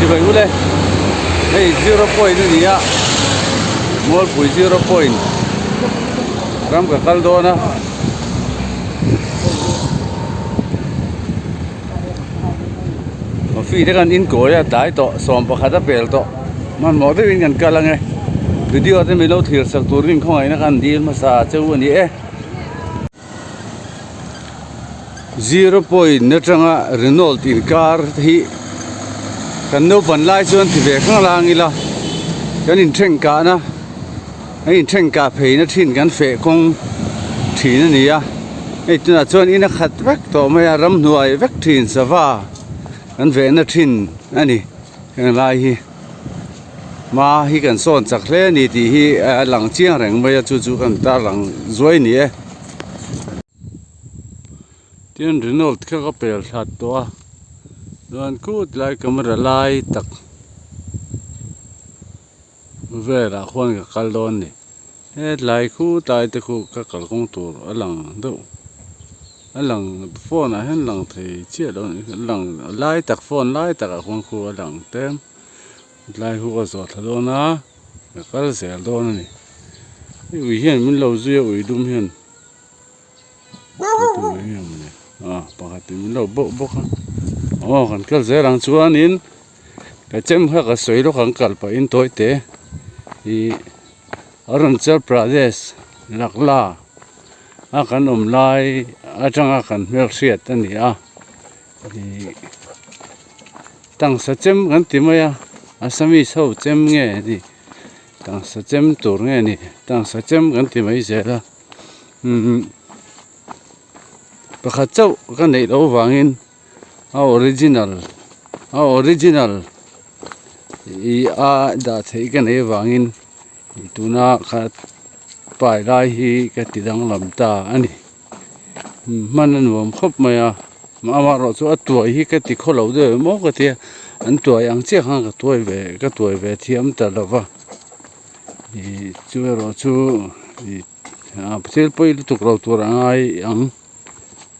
Chibai ule hei zero point a ni a Mualpui zero point ram ka kal dawn a. Coffee te kan in kawi a tlai tawh 11 a pel tawh hmanhmawh deuhin kan kal ange video te milo thlir sak turin khawngaihna kan dil hmasa cheu a ni e. Zero point atanga Renault inkar hi kan naupan lai chuan ti ve kha lang ila kan inthen kahna a inthen kah pheina thin kan feh kawng thin a ni a hei tunah chuan in a khat vek tawh mai a ramhnuai vek thin sava kan vehna thin a ni heng lai hi. Hma hi kan sawn chak hle a ni tih hi a lang chiang reng mai a chu chu kan tar lang zuai a ni e. Tin Renault kha ka pel thlat tawh a chuan khut lai camera lai tak velah khuan ka kal dawn a ni. Hetlai khutlai te khu ka kalkawng tur a lang deuh a lang phone ah hian lang thei chiah lo a ni a lang lai tak phone lai takah khuan khu a lang tlem tlai khu ka zawh thla dawn a ka kal zel dawn a ni hei ui hian min lo zui a ui dum hian pakhat in min lo bauh bawk a aw kan kal zel ang chuanin ka chem kha ka sawi lawk ang kal pahin tawi te ih Arunachal Pradesh Lakla a kan awm lai atanga kan hmelhriat a ni a ih tangsa chem kan ti mai a Assamese ho chem nge a ni tangsa chem tur nge a ni tangsa chem kan ti mai zel a umm pakhat chauh ka neih loh avangin a original a original ih a dah theih ka neih avangin tuna kha pai lai hi ka ti danglam ta a ni hman a nuam khawp mai a amaherawh chu a tuai hi ka ti khaw lo deuh em aw ka tia an tuai ang chiah khan ka tuai ve ka tuai ve thiam ta lo va ih chu erawh chu ih thil pawi lutuk lo tur a ngai ang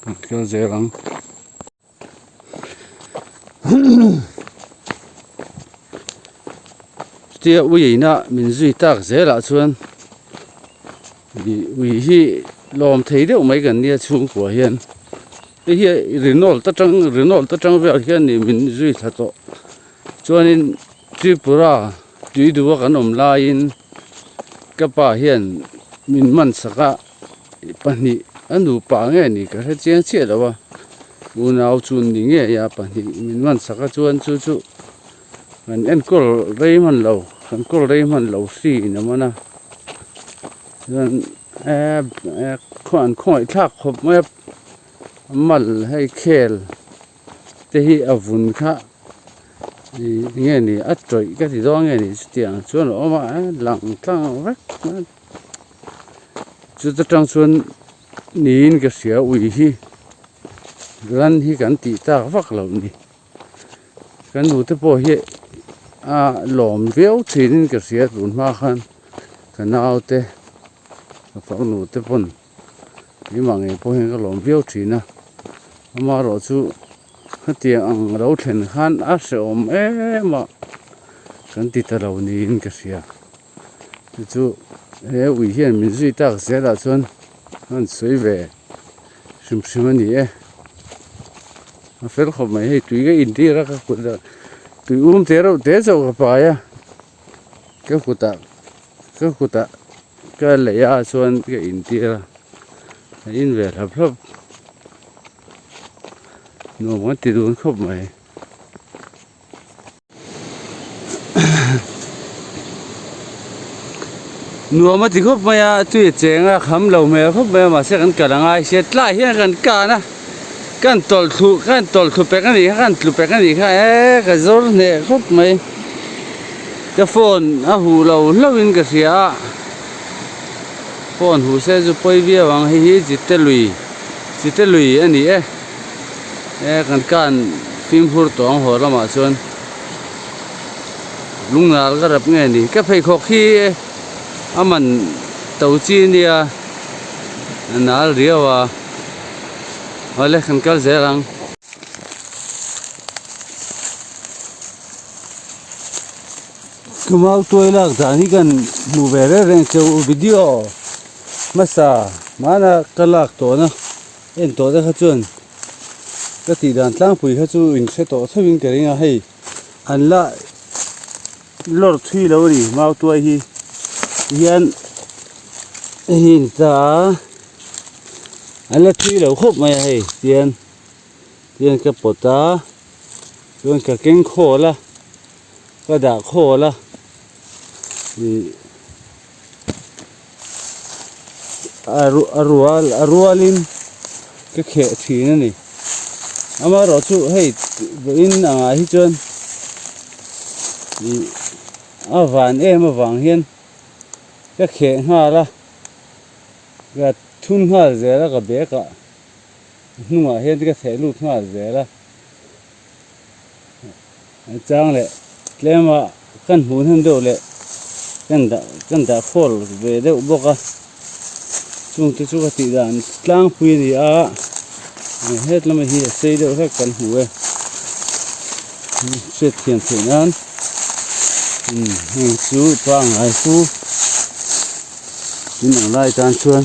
kan kal zel ang. Chutia uiina min zui tak zelah chuan ih ui hi lawm thei deuh mai kan nia chhungkua hian hei hi Renault atang Renault atang vel hian ih min zui thla tawh chuanin Tripura tui duha kan awm laiin ka pa hian min man sak a. Pahnih a nupa nge ni ka hre chiang chiah lo a unau chu ni ngei a pahnih min man sak a chuan chu chu kan enkawl rei hman lo kan kawl rei hman lo hri in a man a chuan eee an khawngaih thlak khawp mai a mal hei khel te hi a vun kha ih nge ni a tawih ka ti dawn nge ni chutiang chuan a awm a lang tlang vek mai. Chuta tang chuan niin ka hria ui hi ran hi kan tih tak vak loh ni kan nute pawh hi a lawm viau thin in ka hria tun hma khan ka naute ka farnu te pawn keimah ngei pawh hian ka lawm viau thin a amaherawh chu hetiang ang lo thlen khan a hrehawm em a kan ti ta lo niin ka hria. Chu chu he ui hian min zui tak zelah chuan an sawi ve hrim hrim a ni e a fel khawp mai hei tui ka intir a ka kut ah tui um te reuh te chauh ka pai a ka kutah ka kutah ka lei a chuan ka intir a a in ve hlap hlap nuam kan ti dun khawp mai. Nuam a ti khawp mai a tui a cheng a kham lo hmel khawp mai a mahse kan kal a ngai sia tlai hian kan kan a kan tawlh thlu kan tawlh thlu pek a nih kha kan tlu pek a nih kha eee ka zawr hneh khawp mai ka phone a huh lo hlauh in ka hria a phone huh se chu pawi viau ang hei hi chite lui chite lui a ni e. E kan kan fimkhur tawh ang haw lamah chuan lungnal ka rap nge ni ka pheikhawk hi a man to chi ania a nal riau a awle kan kal zel ang. Ka mau tuai lak dan hi kan hmuh ve reng reng cheu video hmasa hmana ka lak tawhna en tawh te kha chuan ka tih dan tlangpui kha chu in hre tawh theuh in ka ring a hei an la lawr thui lo a ni mau tuai hi tihian hei hi a ni ta a an la thui lo khawp mai a hei tihian tihian ka pawt a chuan ka keng khawl a. Ka dah khawl a ih a a rual a rualin ka kheh thin a ni amaherawh chu hei vawiin angah hi chuan ih a van em avang hian ka kheh nghal a ka thun nghal zel a ka bag ah hnungah hian ka theh lut nghal zel a. A chang leh tlem a kan hmuh hnem deuh leh kan dah kan dah khawl ve deuh bawk a chung te chu ka tih dan tlangpui a ni a het lamah hi a sei deuh hlek kan hmu e hriat thiam theih nan heng chu pangngai fu tin ang lai tan chuan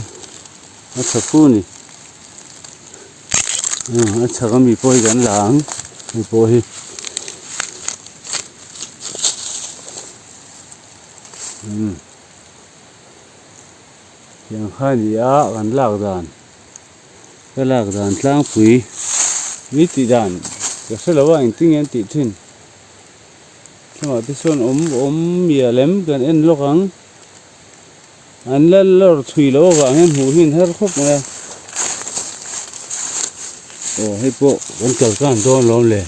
a tha fu a ni. A chhak ami pawh hi kan la ang hei pawh hi umm tiang kha a ni a kan lak dan ka lak dan tlangpui mi tih dan ka hre lo a engtin nge an tih thin chungah te chuan awm awm mial em kan en lawk ang. An la lawr thui loh avang hian hmuh hi an her khawp mai a. Aw hei pawh kan kal khan dawn alawm le.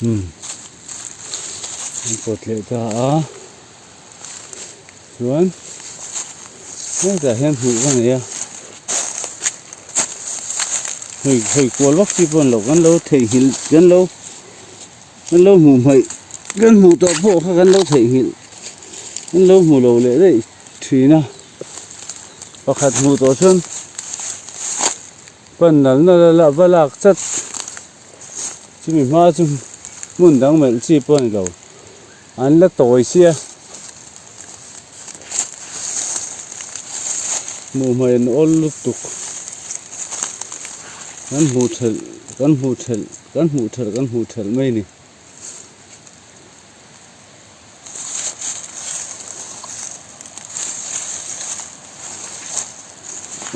Umm an pawt leh ta a chuan hetah hian hmuh ka nei a hei hei kual vak chi pawh a ni lo kan lo theihnghilh kan lo Kan lo hmuh hmaih kan hmuh tawh pawh kha kan lo theihnghilh kan lo hmu lo leh daih thin a pakhat hmuh tawh chuan pan nal nal a va lak chat chumi hma chu hmun dang melh chi pawh a ni lo an la tawi sia hmuh hmaih an awl lutuk kan hmuh thelh kan hmuh thelh. Kan hmuh thelh kan hmuh thelh mai ni.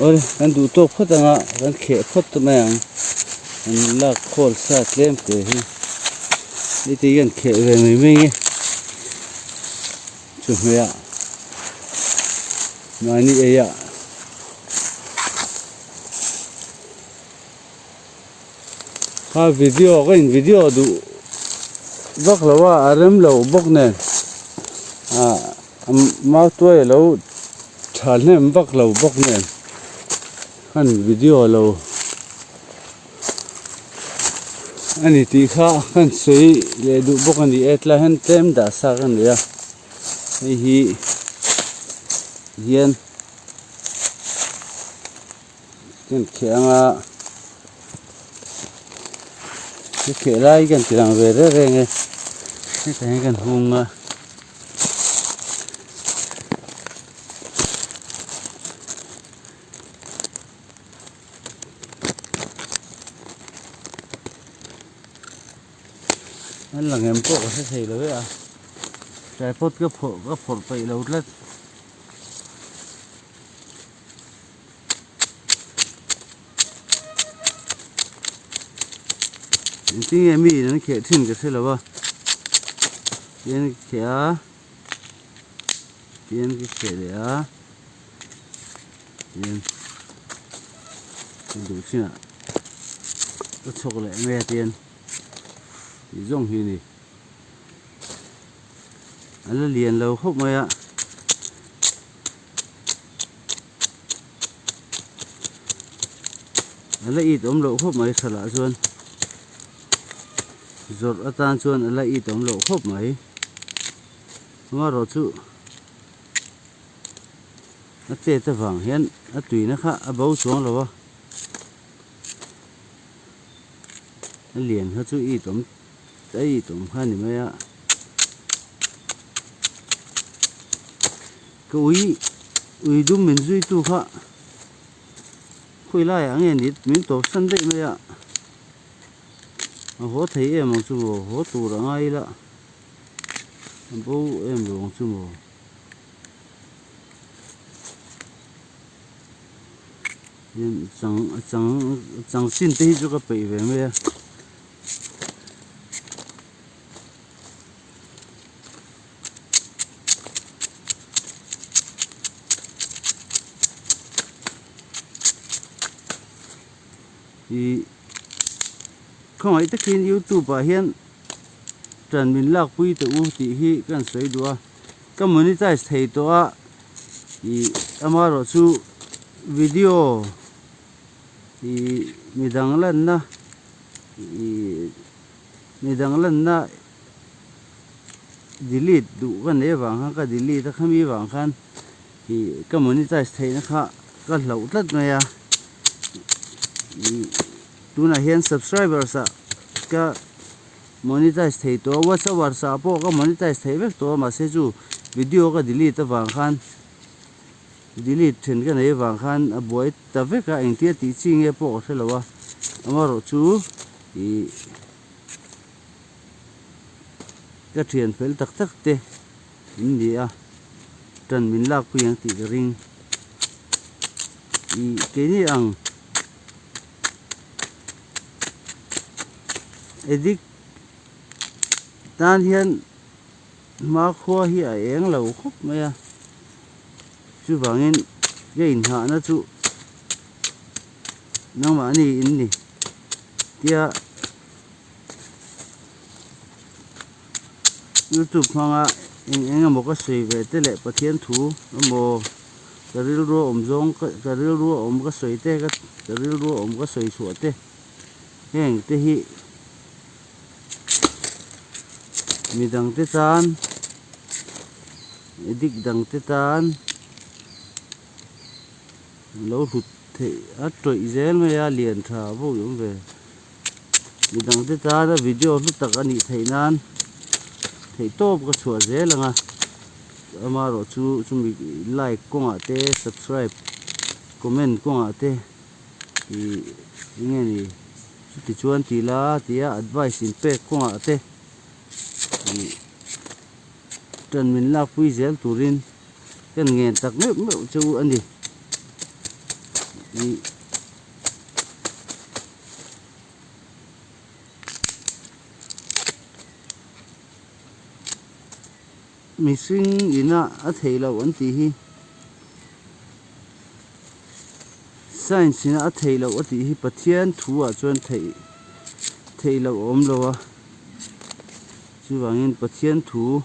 Awle kan duh tawk phawt anga kan kheh phawt ta mai ang. Kan lak khawl sa tlem te hi hei te hian kheh ve mai mai nge chawhmeh ah mahni ei ah. Kha video ka in video duh vak lo a a rem lo bawk nen ah mau tuai a lo tha hnem vak lo bawk nen khan video lo a ni tih kha kan sawi leh duh bawk a ni e tlai hian tlem dah sa ka nei a hei hi hian. Kan kheh anga ka kheh lai kan ti lang ve reng reng e hetah hian kan hung a. An la ngem pawh ka hre thei lo e a tripod ka phawrh ka phawrh peih lo tlat. Engtin nge mi in an kheh thin ka hre lo a tian ka kheh a tian ka kheh leh a tian ka duh chinah ka chhawk leh mai a tian tih zawng hi a ni. A la lian lo khawp mai a. A la it awm loh khawp mai thalah chuan zawrh atan chuan a la it awm loh khawp mai amaherawh chu a chet avang hian a tuina kha a bo chuang lo a a lian kha chu it awm a it awm kha a ni mai a. Ka ui ui dum min zui tu kha khawi laiah nge ni min tawp san daih mai a, a haw thei em ang chu maw haw tur a ngai ila a bo em lo ang chu maw. Chang chang chang chin te hi chu ka peih ve mai a. Ih khawngaih takin youtube ah hian tan min lakpui teh u tih hi ka han sawi duh a ka monetize thei tawh a ih amaherawh chu video ih midang lanna ih midang lanna. Delete duh ka nei avang khan ka delete a khami vang khan ih ka monetize theihna kha ka hlauh tlat mai a ih tunah hian subscribers ah ka monetize thei tawh a whatsappers ah pawh ka monetize theih vek tawh a mahse chu video ka delete avang khan delete then ka nei avang khan a buai ta vek a engtia tih chi nge pawh ka hre lo a amaherawh chu ih. Ka thian fel tak tak te in ni a, tan min lak pui ang tih ka ring. Ih keini ang addict tan hian hmakhua hi a eng lo khawp mai a, chuvangin ka inhahna chu nangmahni in ni tia. Youtube hmanga eng eng emaw ka sawi ve te leh Pathian thu emaw ka rilru a awm zawng ka rilru a awm ka sawi te ka rilru a awm ka sawi chhuah te heng te hi midang te tan dik dang te tan lo hlut theih a tawih zel mai a lian tha pawh a awm ve. Midang te tana video hlu tak a nih theih nan theih tawp ka chhuah zel ang a amaherawh chu chumi like kawngah te subscribe comment kawngah te ih eng nge ni chuti chuan tih la tia advice in pek kawngah te ih tan min lakpui zel turin kan ngen tak meuh meuh chu a ni ih. Mihring ina a theih loh an tih hi science ina a theih loh a tih hi Pathian thu ah chuan theih theih loh a awm lo a chuvangin Pathian thu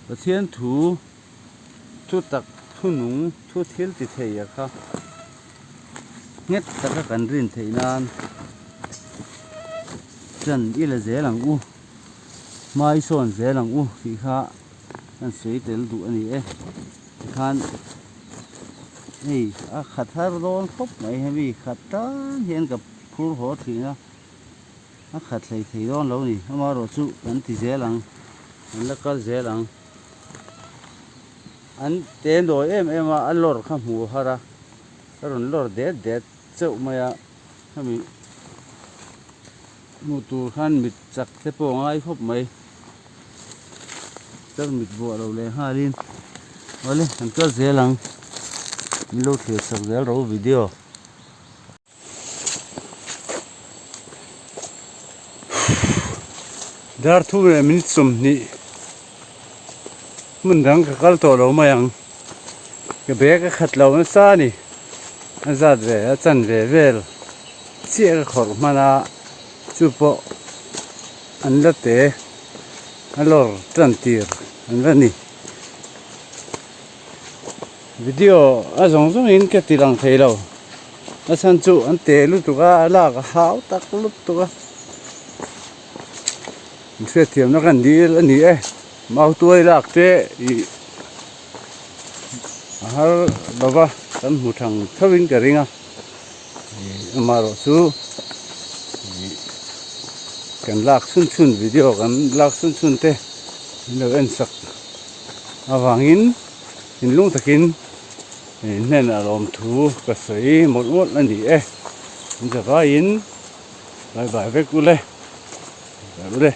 Pathian thu Thu tak, thu nung, thu thil ti thei a kha nghet taka kan rin theih nan ṭan i la zel ang u, hmai sawn zel ang u tih kha kan sawi tel duh a ni e. Tikhan hei a khat har dawn khawp mai hemi khat tan hian ka phur haw thin a, a khat hlei thei dawn lo ni. Amaherawhchu kan ti zel ang, kan la kal zel ang. An te nawi em em a, a lawr kha hmu har a, a rawn lawr det det chauh mai a, hemi hmuh tur khan mit chak te pawh a ngai khawp mai, chak mit vuah lo leh nghalin awle kan kal zel ang, min lo thlir chak zel ro video. Dar thum leh minute 20 hmun dang ka kal tawh lo mai ang ka bag a khat lo nasa a ni a zat ve a chan ve vel chiah ka khawrh hman a chu pawh an la te a lawr tan tir an la ni video a zawng zawng in ka ti lang thei lo a chhan chu an te lutuk a a lak a hau tak lutuk a in hriatthiamna kan dil a ni e mau tuai lak te ih a har lova kan hmu thang tho in ka ring a ih amaherawh chu ih kan lak chhun chhun video kan lak chhun chhun te. Min lo en sak avangin thinlung takin hnenah lawmthu ka sawi mawlh mawlh a ni e. Min zavaiin bye bye vek ule. Bye ule.